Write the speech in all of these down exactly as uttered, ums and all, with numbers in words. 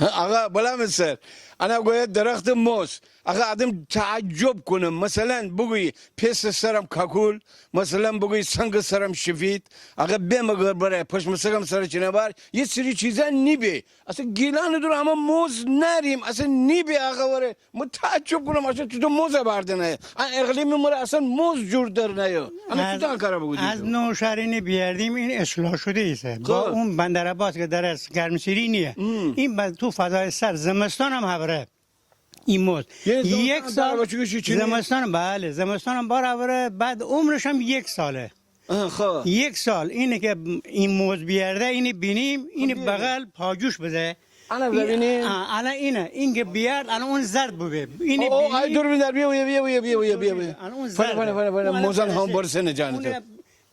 آقا، بلا می سر. انا گویه درخت موز. آقا، آدم تعجب کونه. مثلاً بگویی پس سرم کاکول، مثلاً بگویی سنگ سرم شفید. آقا، به مگر بره، پشم سگم سر چنه بار، یه سری چیزا نیبه. اصلاً گیلان دور اما موز ناریم، اصلاً نیبه آقا وره. من تعجب کونم، اصلاً تو، تو موز بارده نه. ان اقلیم مره اصلاً موز جور در نه. انا تو از، تا کارا بگو از دیدم. نوشهرینی بیاردیم، این اصلاح شده ایسه. با خب. اون بندر عباس که در است، گرمسیری نیه. ام. این با تو فضای سر، زمستان هم هبره. این موز. یعنی زمستان یک هم سال بار بچه چی، چی نیه؟ زمستان، بله، زمستان هم بار هبره، بعد عمرش هم یک ساله. آها، خب. یک سال اینه که این موز بیارده، اینی بینیم، اینی خب، بیا. بغل پاجوش بزه. انا این، ببینیم. آه، انا اینه، این که بیارد، انا اون زرد ببه. اینی او، او، بینیم. آی دوربین در، بیا، بیا، بیا. انا اون فنه، زرده. فنه، فنه، فنه. اون موزان انا هم برسه. برسه نه جانته. اون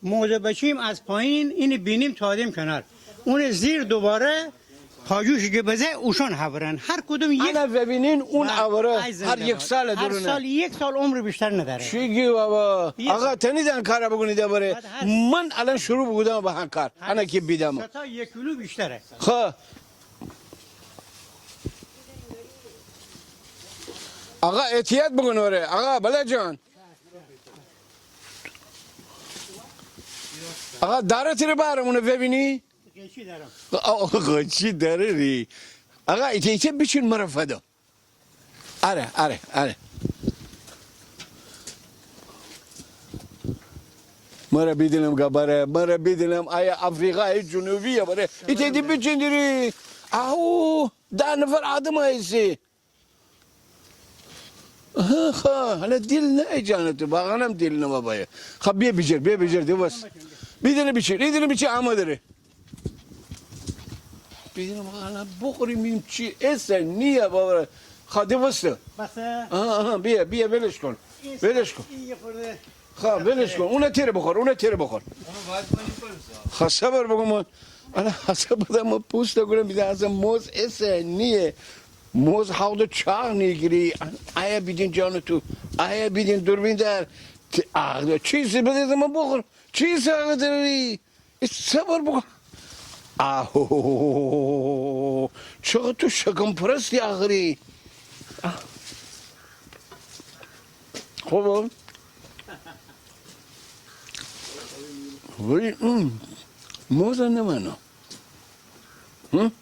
موزه بچیم از پایین، اینی بینیم تا دیم کنار. اون زیر دوباره پاجوشی که بزه، اوشان هبرن. هر کدوم یک، انا ببینین اون، بله، هبره. آی زنده هر یک باد. سال هر دورونه. سال، یک سال عمر بیشتر نداره. چی گی بابا؟ یک سال. آقا، تنی دن کارا بگونی ده بره. بعد هر من الان شروع بودم به هر کار. هر انا کی بیدم. سه تا یک کیلو بیشتره. خب. آقا، احتیاط بکن وره. آقا، بلا جان. آقا، داره تیره بارم اونه ببینی؟ قیچی دارم. آقا، قیچی داره ری. آقا، ایته، ایته بیچین مره فدا. آره، آره، آره. مره بیدینم گبره، مره بیدینم آیا افریقای جنوبیه بره. ایته دی بیچین دیری. آهو، ده نفر آدم ایسی. آها، خا، هله دیل نه جانته، واقعاً هم دیل نه بابایه. خا، بیا بیجیر، بیا بیجیر، دی بس. بیدینه بیچی، بیدینه بیچی آماده ره. بیدینه واقعاً بخوریم، بینیم چی ایسه، نیه بابا. خا، دی بسته. بسه. آها، آها، بیا، بیا، ولش کن. ولش کن. این یه خورده خا، ولش کن. اونه تیره بخور، اونه تیره بخور. اونو باید کنی برسه. خا، صبر بکن من. انا حساب بدم، من پوست گرم بیدم، اصلاً موز ایسه نیه. موز هاوده چاق نیگیری. آیا بیدین جان تو. آیا بیدین دوربین در. ت-، آه، چیزی بده من بخور. چیزی آقا داری؟ ای صبر بکن. آهو. چقدر تو شکم پرستی آخری. آه. خوبه؟ وای، ام. موزه نمانه. هم؟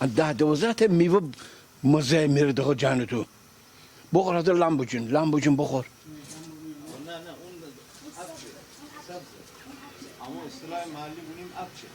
ا ده دوازده تا میوه مزه میره دغه جان تو. بخور، حتی لام بوچون، لام بوچون بخور. نه، نه، اون اپچه. سبزه. اما اصطلاح محلی بونیم اپچه.